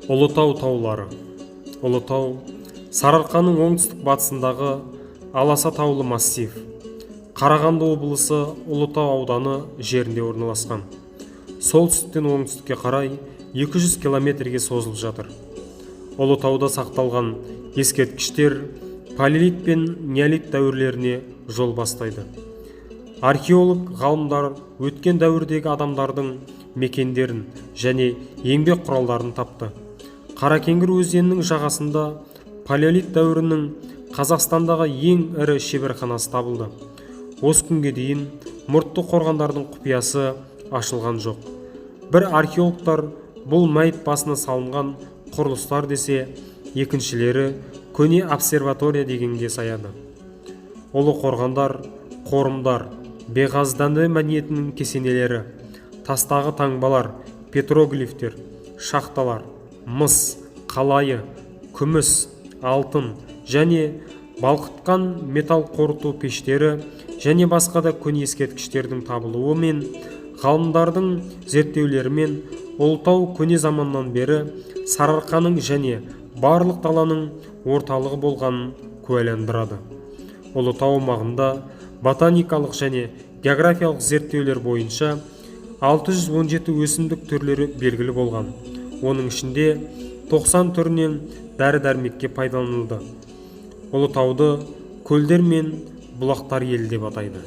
Ұлытау таулары. Ұлытау – Сарыарқаның оңтүстік батысындағы аласа таулы массив. Қарағанды облысы, Ұлытау ауданы жерінде орналасқан. Солтүстіктен оңтүстікке қарай 200 километрге созылып жатыр. Ұлытауда сақталған ескерткіштер палеолит пен неолит дәуірлеріне жол бастайды. Археолог ғалымдар өткен дәуірдегі адамдардың мекендерін және еңбек құралдарын тапты. Қаракеңгір өзенінің жағасында палеолит дәуірінің Қазақстандағы ең ірі шеберханасы табылды. Осы күнге дейін мұртты қорғандардың құпиясы ашылған жоқ. Бір археологтар бұл мәйіт басына салынған құрылыстар десе, екіншілері көне обсерватория дегенге саяды. Ұлы қорғандар, қорымдар, Беғазданды мәдениетінің кесенелері, тастағы таңбалар, петроглифтер, шахталар, мыс, қалайы, күміс, алтын және балқытқан металл қорыту пештері және басқа да көне ескерткіштердің табылуы мен ғалымдардың зерттеулерімен Ұлытау көне заманнан бері Сарыарқаның және барлық даланың орталығы болғанын куәландырады. Ұлытау аумағында ботаникалық және географиялық зерттеулер бойынша 617 өсімдік түрлері белгілі болған. Оның ішінде 90 түрінен дәрі-дәрмекке пайдаланылды. Ұлытауды көлдер мен бұлақтар елі деп атайды.